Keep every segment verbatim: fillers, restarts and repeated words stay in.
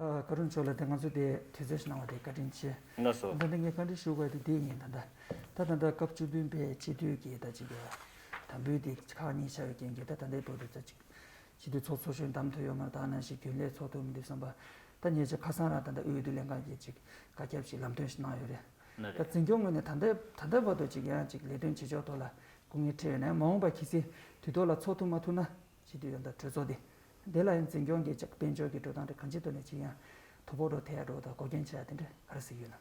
ཨ། བཀའ་དྲུང་མཆོག་ལ་དེ་ང་ཚོ་དེ་དུས་ཚོད་ཞིག་གནང་བ་དེ་བཀའ་དྲིན་ཆེ། ལགས་སོ། ད་ལྟ་ངས་བཀའ་འདྲི་ཞུ་དགོས་དེ་འདི་ཡིན། ད་ལྟ་ད་ལྟ་སྐབས་བཅུ་བདུན་པའི་སྤྱི་འཐུས་ཀྱི་ད་ཅིག་དམ་འབུལ་དེ་ཁག་གཉིས་ཆགས་ཡོད་རྐྱེན་གྱིས་ད་ད་ལྟའི་བར་དུ་ད་ཅིག་སྤྱི་འཐུས་ཚོགས་ཚོགས་གཞོན་བདམས་ཐུབ་ཡོད་མ་རེད། ད་ནང་བཞིན་རྒྱུན་ལས་ཚོགས་ཐུབ་མི་འདུག་བསམ་པ། ད་ཉེ་ཆར་ཁ་སང་རང་ད་ལྟ་འོས་བསྡུ་ལྷན་ཁང་གིས་ཅིག་བཀའ་ཁྱབ་ཞིག་ལམ་སྟོན་ཞིག་གནང་ཡོད་རེད། ན་ད་རེད། འཛིན་སྐྱོང་ངོས་ནས་ད་ལྟ་ད་ལྟ་བར་དུ་ཅིག་ཡང་ཅིག་ལས་དོན་བྱེད་ཕྱོགས་ཐོག་ལ་སྐུ་ངལ་འཕྲད་ཡོད་ན་ཡང་མ་འོངས་པ་གལ་སྲིད་དུས་ཐོག་ལ་ཚོགས་ཐུབ་མ་ཐུབ་ན། སྤྱི་འཐུས་ཡོངས་དང་གྲོས་ཚོགས་དེ། དེ་ལ་ཡང་འཛིན་སྐྱོང་གི་ཅིག་དཔལ་འབྱོར་གྱི་འགྲོ་སྟངས་དེ་གང་ཅིའི་ཐོག་ནས་ཅིག་ཡང་དོ་ཕོག་འགྲོ་ཐལ་འགྲོ་དང་འགོག་རྐྱེན་ཆགས་དེ་འདྲ་ག་རེ་ཟེར་ཡོད་ན།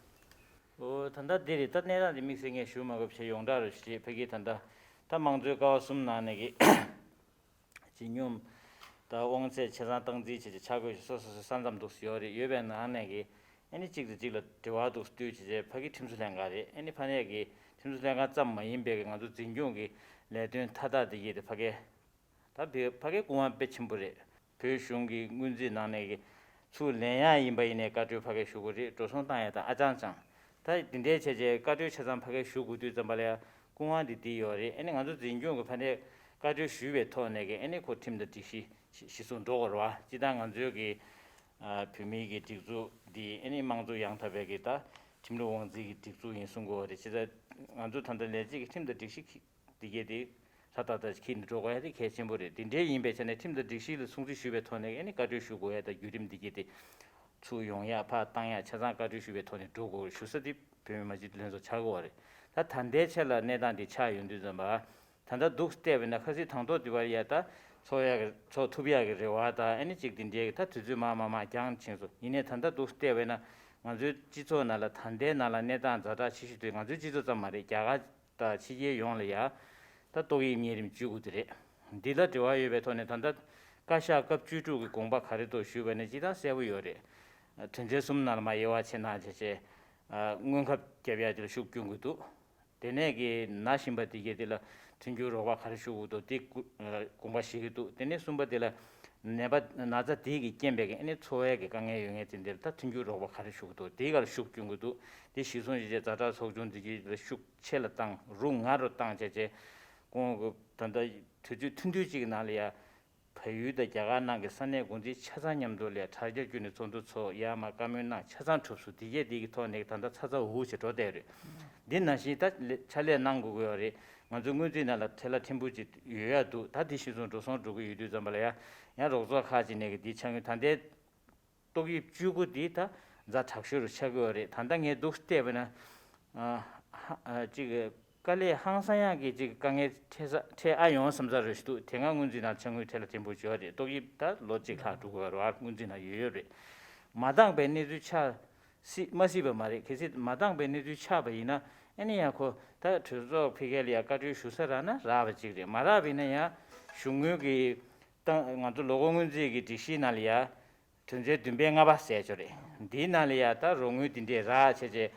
ཨོ། ད་ལྟ་འདི་རེད། ད་གནས་སྟངས་འདི་དམིགས་བསལ་ངས་ཞུ་མ་དགོས་བྱས་ཡོངས་གྲགས་རུ་ཞུ་རེད། ཕ་གི་ད་ལྟ་ད་དམངས་གཙོའི་ཀ་བ་གསུམ་ནང་ནས་གི་ཇེ་སྙོམས། ད་དབང་ཚད་ཆ་ཚང་སྟངས་འཛིན་བྱས་བྱས་ཆ་བགོས་བྱས་སོ་སོ་སོའི་ས་མཚམས་འདུག་ཡོད་རེད། ཡོད་པའི་ནང་ནས་གི་ཨ་ནི་གཅིག་དང་གཅིག་ལ་འབྲེལ་བ་འདུག་ལྟོས་བྱས་བྱས་ཕ་གི་ཁྲིམས་བཟོ་ལྷན་ཁང་རེད། ཨ་ནི་ཕ་ནས་གི་ཁྲིམས་བཟོ་ལྷན་ཁང་ཙམ་མ་ཡིན་པའི་གི་ང་ཚོ་འཛིན་སྐྱོང་གི་ལས་དོན་མཐའ་དག་དེ་གི་དེ་ཕ་གི་ད་བོད་ཕ་གའི་སྐུ་དབང་དཔེ་ཆེན་པོ་རེད། བོད་གཞུང་གི་སྔོན་རྩིས་ནང་ནས་ཀྱི་ཚུར་ལེན་ཡག་ཡིན་པ་ཡིན་ནའི་བཀའ་འཁྲོལ་ཕ་གའི་ཞུ་དགོས་རེད། འགྲོ་སོང་བཏང་ཡག་དང་ཨ་ཅང་ཅང་། ད་འདི་འདྲའི་བྱས་རྗེས་བཀའ་འཁྲོལ་ཆ་ཚང་ཕ་གའི་ཞུ་དགོས་དུས་ཙམ་པ་ལ་ཡ་སྐུ་དབང་འདི་འདི་ཡོད་རེད། ཨ་ནི་ང་ཚོ་འཛིན་སྐྱོང་གི་ཕ་ནས་བཀའ་འཁྲོལ་ཞུས་པའི་ཐོག་ནས་ཀྱི་ཨ་ནི་ཁོ་ཁྲིམས་དང་སྒྲིག་གཞི་གཞི་བཟུང་འགྲོ་དགོས་རེད་བ། སྤྱིར་བཏང་ང་ཚོའི་གི་བོད་མིའི་གི་སྒྲིག་འཛུགས་འདི་ཨ་ནི་དམངས་གཙོ་ཡང་དག་པའི་གི་ད་ཁྲིམས་ལུགས་དབང་འཛིན་གི་སྒྲིག་འཛུགས་ཡིན་གསུང་གི་ཡོད་རེད། བྱས་ཙང་ང་ཚོ་ད་ལྟ་ལས་བྱེད་ཀྱི་ཁྲིམས་དང་སྒྲིག་གཞི་འདི་གས་དེ་ཧྲ་ཏག་ཏག་ཅིག་འཁྱེར་ནས་འགྲོ་དགོས་ཡ་དེ་གལ་ཆེན་པོ་རེད། དེ་འདྲའི་ཡིན་པའི་ཆ་ནས་ཁྲིམས་དང་སྒྲིག་གཞི་ལ་སྲུང་བརྩི་ཞུས་པའི་ཐོག་ནས་ཨ་ནི་བཀའ་འཁྲོལ་ཞུ་དགོས་ཡ་དང་བརྒྱུད་རིམ་འདི་གས་དེ་ཚུར་ཡོང་ཡ་ཕར་བཏང་ཡ་ཆ་ཚང་བཀའ་འཁྲོལ་ཞུས་པའི་ཐོག་ནས་འགྲོ་དགོས་ཞུ་ས་དེ་བོད་མི་མང་སྤྱི་འཐུས་ལྷན་ཚོགས་ཆགས་དགོས་པ་རེད། ད་ད་ལྟའི་ཆ་ལ་གནས་སྟངས་འདི་ཆགས་ཡོང་དུས་ཙམ་པ། ད་ལྟ་འདུག་བལྟས་པས་ན་ཁ་སང་དང་ཐོག་དུས་བར་ཡ་ད་ཚོགས་ཡ་གི་ཚོགས་ཐུབ་ཡ་གི་རེ་བ་དང་ཨ་ནི་གཅིག་དེ་འདྲའི་གི་ད་དུས་ཚོད་མར་མར་མར་འགྱངས་ཕྱིན་སོང་། ཡིན་ནའི་ད་ལྟ་འདུག་བལྟས་པས་ན་ང་ཚོའི་སྤྱི་ཚོགས་ནང་ལ་ད་ལྟའི་ནང་ལ་གནས་སྟངས་ཛ་དྲག་ཆེ་ཤོས་དེ་ང་ཚོའི་སྤྱི་ཚོགས་ཙམ་མ་རེད། རྒྱ་གར་དང་ཕྱི་རྒྱལ་ཡོངས་ལ་ཡ་ད་ཏོག་དབྱིབས་གཉན་རིམས་བཅུ་དགུ་དེ་རེད། འདི་ལ་འབྲེལ་བ་ཡོད་པའི་ཐོག་ནས་ད་ལྟ་བཀའ་ཤག་སྐབས་བཅུ་དྲུག་གི་དགོངས་པ་ག་རེ་འདུག་ཞུས་པ་ནི་སྤྱིར་བཏང་གསལ་པོ་ཡོད་རེད། དོན་ཚན་གསུམ་ནང་ལ་མ་དབྱེ་བ་ཕྱེ་གནང་བྱས་བྱས་དངོས་ཁབ་བརྒྱབ་ཡ་དེ་ལ་ཤུགས་སྐྱོན་དགོས་འདུག་དེ་ནས་ཀྱི་ན་བཞིན་པ་དེ་གས་དེ་ལ་མཐུན་འགྱུར་རོགས་པ་ག་རེ་ཞུ་དགོས་འདུག་དེ་དགོངས་པ་བཞེས་ཀྱི་འདུག་དེ་ནས་གསུམ་པ་དེ་ལ་ནད་པ་ན་ཚ་དེ་གི་རྐྱེན་པས་ཀྱི་ཨ་ནི་འཚོ་བའི་གི་དཀའ་ངལ་ཡོད་མཁན་དེ་འདིར་ད་མཐུན་འགྱུར་རོགས་པ་ག་རེ་ཞུ་དགོས་འདུག་དེ་ག་ལ་ཤུགས་སྐྱོན་དགོས་འདུག་དེ་གཞིར་བཟུང་བྱས་བྱས་ཛ་དྲག་ཚོགས་ཆུང་དེ་གི་ལ་ཤུགས་ཆེ་ལ་བཏང་རུ་ང་རུ་བཏང་བྱས་བྱས་ཁོང་གི་ད་ལྟ་དུས་ཚོད་ཐུང་ཐུང་ཅིག་གི་ནང་ལ་ཡ། བལ་ཡུལ་དང་རྒྱ་གར་ནང་གི་ས་གནས་འགོ་འཛིན་ཆ་ཚང་མཉམ་དུ་ལ་དྲ་རྒྱ་བརྒྱུད་ནས་ཚོགས་འདུ་ཚོགས་ཡར་མར་བཀའ་མོལ་གནང་ཆ་ཚང་གྲུབ་སོང་། དེ་གས་དེ་གི་ཐོག་ནས་ད་ལྟ་ཚ་ཚ་འུར་འུར་བྱས་འགྲོ་བསྡད་རེད། འདི་ནང་བཞིན་ད་ལས་ཕྱག་ལས་གནང་དགོས་ཀྱི་ཡོད་རེད། ང་ཚོ་སྔོན་རྩིས་ནང་ལ་ཐལ་བ་ཕྲན་བུ་ཅིག་ཡོད་ཡ་འདུག་ད་དེ་གཞིར་བཟུང་འགྲོ་སོང་འགྲོ་གི་ཡོད་དུས་ཙམ་པ་ལ་ཡ་ཡང་རོགས་ཚོགས་ཁག་ཅིག་ནས་གི་འདི་ཆ་སྔོན་ད་ལྟའི་ཏོག་དབྱིབས་བཅུ་དགུ་འདི་ད་ཛ་དྲག་ཤོས་རུ་ཆགས་ཀྱི་ཡོད་རེད། ད་ལྟ་ངས་འདུག་བལྟས་པ་ན། ཨ་ཧ་ཨ་ཅིག་དཀའ་ལས་ཧང་སང་ཡག་གི་ཅིག་དཀའ་ངལ་འཕྲད་ས་འཕྲད་ཨ་ཡོང་བསམ་ས་རེད་ཞུ་འདུག་དེ་སྔ་སྔོན་རྩིས་ནང་ཆ་སྔོན་ཐལ་བ་ཕྲན་བུ་ཅིག་ཡོད་རེད། ཏོག་དབྱིབས་ད་ལོ་གཅིག་ལྷག་འགྲོ་གི་ཡོད་རེད་བ། སྔོན་རྩིས་ནང་ཡོད་ཡོད་རེད། མ་འདང་པའི་གནས་ཚུལ་ཆགས་སྲིད་མ་སྲིད་པ་མ་རེད། གལ་སྲིད་མ་འདང་པའི་གནས་ཚུལ་ཆགས་པ་ཡིན་ན་ཨ་ནི་ཡང་ཁོ་ད་གྲོས་ཚོགས་ཕ་གི་ལ་ཡང་བཀའ་འཁྲོལ་ཞུ་ས་རག་ན་རག་པ་ཅིག་རེད། མ་རག་པ་ཡིན་ན་ཡང་གཞུང་དངུལ་གྱི་ཏང་ང་ཚོ་ལོ་འཁོར་སྔོན་རྩིས་ཀྱི་སྒྲིག་གཞིའི་ནང་ལ་ཡང་། དོན་ཚན་བདུན་པའི་ལྔ་པ་ཟེར་ཅོ་རེད། འདིའི་ནང་ལ་ཡ་ད་རོགས་དངུལ་འདི་འདྲས་རག་བྱས་རྗེས་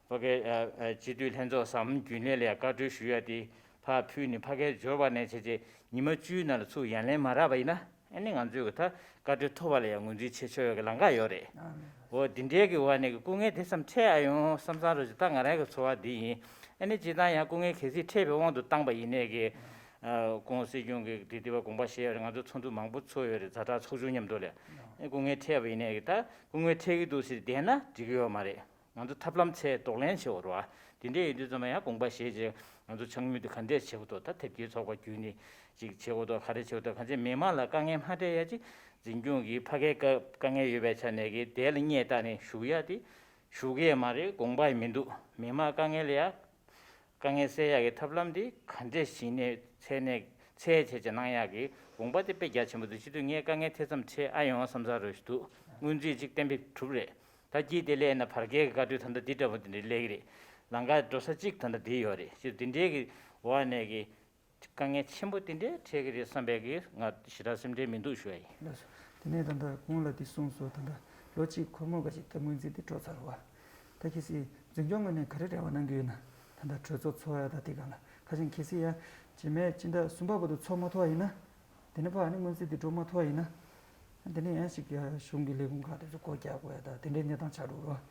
ཕ་གི་ཨ་ཨ་སྤྱི་འཐུས་ལྷན་ཚོགས་སམ་རྒྱུན་ལས་ལ་ཡ་བཀའ་འཁྲོལ་ཞུ་ཡ་དེ་ཕར་ཕུལ་ནས་ཕ་གིར་འབྱོར་བ་ནས་བྱས་རྗེས་ཉི་མ་བཅུའི་ནང་ལ་ཚུར་ཡར་ལེན་མ་རག་པ་ཡིན་ན་ཨ་ནི་ང་ཚོས་གི་ད་བཀའ་འཁྲོལ་ཐོབ་པ་ལ་ཡ་ངོས་འཛིན་བྱེད་ཆོག་ཡ་གི་ལམ་ཁ་ཡོད་རེད། འོ་འདི་འདྲའི་གི་འོག་ནས་གི་སྐུ་ངལ་དེ་ཙམ་འཕྲད་ཨ་ཡོང་བསམ་བསམ་རོགས་ཅིག་ད་ང་རང་གི་ཚོར་བ་འདི་ཡིན། ཨ་ནི་སྤྱིར་བཏང་ཡང་སྐུ་ངལ་གལ་སྲིད་འཕྲད་པའི་དབང་དུ་བཏང་པ་ཡིན་ནས་གི་ཨ་ཁོང་སྲིད་སྐྱོང་གི་དེ་དེ་བ་དགོངས་པ་བཞེས་ཡོད་རེད། ང་ཚོ་ཚོགས་འདུ་མང་པོ་ཚོགས་ཡོད་རེད། ཛ་དྲག་ཚོགས་ཆུང་མཉམ་དུ་ལ་ཨ་སྐུ་ངལ་འཕྲད་པ་ཡིན་ནས་གི་ད་སྐུ་ངལ་འཕྲད་ཀྱི་འདུག་ཟེར་བསྡད་ན་འགྲིག་གི་ཡོད་མ་རེད། ང་ཚོ་ཐབས་ལམ་འཚོལ་གདོང་ལེན་བྱེད་དགོས་རེད་བ། དེ་འདྲ་ཡིན་དུས་ཙམ་ལ་ཡང་དགོངས་པ་བཞེས་རྗེས་ང་ཚོ་ཕྱག་དངུལ་དེ་ག་འདྲས་བྱེད་དགོས་འདུག་ད་དེབ་སྐྱེལ་ཚོགས་པ་བརྒྱུད་ནས་ཅིག་བྱེད་དགོས་འདུག་ག་རེ་བྱེད་དགོས་འདུག་གང་ཅི་མི་མང་ལ་དཀའ་ངལ་མ་འཕྲད་ཡ་ཅིག་འཛིན་སྐྱོང་གིས་ཕ་གིར་དཀའ་དཀའ་ངལ་ཡོད་པའི་ཆ་ནས་གི་དེ་ལ་སྙད་བཏགས་ནས་ཞུགས་ཡ་དེ་ཞུགས་ཀྱི་ཡ་མ་རེད། དགོངས་པ་ཡང་མི་འདུག་མི་མང་དཀའ་ངལ་ལ་ཡ་དཀའ་ངལ་སེལ་ཡག་གི་ཐབས་ལམ་འདི་ག་འདྲས་ཞིག་ནས་འཚོལ་ནས་འཚོལ་བྱས་བྱས་གནང་ཡག་གི་དགོངས་པ་དེ་དཔེ་རྒྱ་ཆེན་པོ་འདུག་སྤྱི་འཐུས་ངས་དཀའ་ངལ་ཐེ་ཚོམ་འཕྲད་ཨ་ཡོང་བསམ་ས་རོ་ཞིག་འདུག་སྔོན་རྩིས་གཅིག་གཏན་འབེབས་གྲུབ་རེད། ད་དཀྱིལ་དེ་སླེབས་ན་བར་བརྒལ་གྱི་བཀའ་འཁྲོལ་ད་ལྟ་འདི་འདྲ་པོ་དེ་འདྲ་སླེབས་ཀྱི་རེད། ལམ་ཁ་འགྲོ་ས་གཅིག་ད་ལྟ་འདི་ཡོད་རེད། སྤྱིར་འདི་འདྲའི་གི་འོག་ནས་གི་དཀའ་ངལ་ཆེན་པོ་དེ་འདྲའི་འཕྲད་ཀྱི་རེད་བསམ་པའི་གི་ང་ཞེ་དྲག་སེམས་ཁྲལ་མི་འདུག་ཞུ་ཡ་ཡིན། ལགས་སོ། དེ་ནས་ད་ལྟ་ཁོང་ལ་འདི་གསུངས་སོང་། ད་ལྟ་ལོ་གཅིག་འཁོར་མོ་འགའ་ཞིག་ད་སྔོན་རྩིས་དེ་འགྲོ་ཚར་བ། ད་གལ་སྲིད་འཛིན་སྐྱོང་ངོས་ནས་ག་རེ་རེ་བ་གནང་གི་ཡོད་ན། ད་ལྟ་གྲོས་ཚོགས་ཚོགས་ཡ་ད་དེ་གང་ལ་ཁ་ཤས་གལ་སྲིད་ཡ་རྗེས་མའི་སྤྱི་ཟླ་གསུམ་པ་བར་དུ་ཚོགས་མ་ཐུབ་པ་ཡིན་ན། དེ་ནས་ཕར་ཨ་ནི་སྔོན་རྩིས་དེ་འགྲོ་མ་ཐུབ་པ་ཡིན་ན། དེ་ནས་ཡང་ཞིག་ཡ་གཞུང་གི་ལས་ཁུངས་ཁག་དེ་ཚོ་སྒོ་རྒྱག་དགོས་ཡ་ད་དེ་འདྲའི་གནས་སྟངས་ཆགས་འགྲོ་རོགས།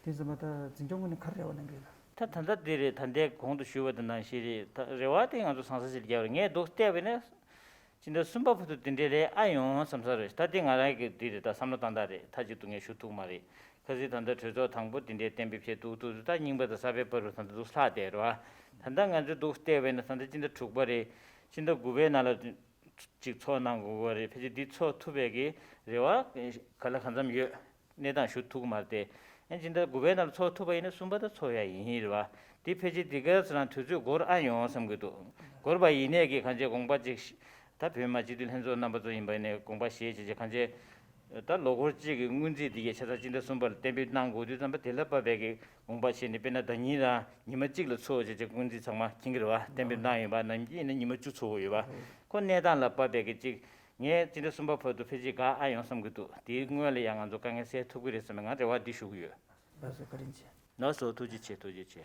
དེ་ཙམ་པ་ད་འཛིན་སྐྱོང་ངོས་ནས་ག་རེ་རེ་བ་གནང་གི་ཡོད་ན། ད་ད་ལྟ་འདི་རེད། ད་ལྟའི་གོང་དུ་ཞུས་པ་དེ་ནང་བཞིན་རེད། ད་རེ་བ་དེ་ང་ཚོ་བཟང་ས་ཞིག་རྒྱབ་རེད། ངས་འདུག་བལྟས་པ་ཡིན་ན། སྤྱི་ཟླ་གསུམ་པ་བར་དུ་དེ་འདྲའི་ལས་ཨ་ཡོང་བསམ་ས་རེད། ད་དེ་ང་རང་གི་དེ་རེད། ད་བསམ་བློ་བཏང་སྟངས་རེད། མཐའ་གཅིག་ཏུ་ངས་ཞུ་ཐུབ་མ་རེད། ཁ་སང་ད་ལྟ་གྲོས་ཚོགས་དང་པོ་དེ་འདྲའི་གཏན་འབེབས་བྱས་འདུག་འདུག་ད་རྙིང་པ་དང་གསར་པའི་བར་དུ་ད་ལྟ་འདུག་ལྷག་བསྡད་རེད་བ། ད་ལྟ་ང་ཚོས་འདུག་བལྟས་པས་ན། ད་ལྟ་སྤྱི་ཟླ་དྲུག་པ་རེད། སྤྱི་ཟླ་དགུ་པའི་ནང་ལ་ཅིག་ཚོགས་གནང་དགོས་པ་རེད། ཕལ་ཆེར་འདི་ཚོགས་ཐུབ་པའི་གི་རེ་བ་ག་ལ་གང་འཚམ་ཡོད། གནས་སྟངས་ཞུ་ཐུབ་ཀྱི་མ་རེད་དེ། ཨ་ནི་སྤྱི་ཟླ་དགུ་པའི་ནང་ལ་ཚོགས་ཐུབ་པ་ཡིན་ན་གསུམ་པ་ད་ཚོགས་ཡ་ཡིན་རེད་བ། འདི་ཕལ་ཆེར་འདི་ག་ཚོད་རང་དུས་ཚོད་འགོར་ཨ་ཡོང་བསམ་གྱི་འདུག་འགོར་བ་ཡིན་ནས་ཀྱི་གང་ཅི་དགོངས་པ་ཅིག་ད་བོད་མི་མང་སྤྱི་འཐུས་ལྷན་ཚོགས་རྣམ་པ་ཚོ་ཡིན་པ་ནས་དགོངས་པ་བཞེས་བྱས་བྱས་གང་ཅི། ད་ལོ་འཁོར་གཅིག་གི་སྔོན་རྩིས་འདི་གའི་ཆ་ཚང་སྤྱི་ཟླ་གསུམ་པ་ལ་གཏན་འབེབས་གནང་དགོས་དུས་ཙམ་པ་དེ་ལ་དཔག་པའི་གི་དགོངས་པ་བཞེས་ནས། དཔེར་ན་ཟླ་ཉིན་རང་ཉི་མ་གཅིག་ལ་ཚོགས་བྱས་བྱས་སྔོན་རྩིས་ཚང་མ་མཁྱེན་གྱི་རེད་བ། གཏན་འབེབས་གནང་ཡོད་པ། ནམ་རྒྱུན་ཡིན་ན་ཉི་མ་བཅུ་ཚོགས་ཀྱི་ཡོད་པ། ཁོ་གནས་སྟངས་ལ་དཔག་པའི་གི་གཅིག་ངས་སྤྱི་ཟླ་གསུམ་པ་བར་དུ་ཕལ་ཆེར་འགག་ཨ་ཡོང་བསམ་གྱི་འདུག་དེའི་སྔོན་ལ་ཡང་ང་ཚོ་དཀའ་ངལ་སེལ་ཐུབ་ཀྱི་རེད་བསམ་པའི་ང་རེ་བ་འདི་ཞུ་གི་ཡོད། ལགས་སོ། བཀའ་དྲིན་ཆེ། ལགས་སོ། ཐུགས་རྗེ་ཆེ། ཐུགས་རྗེ་ཆེ།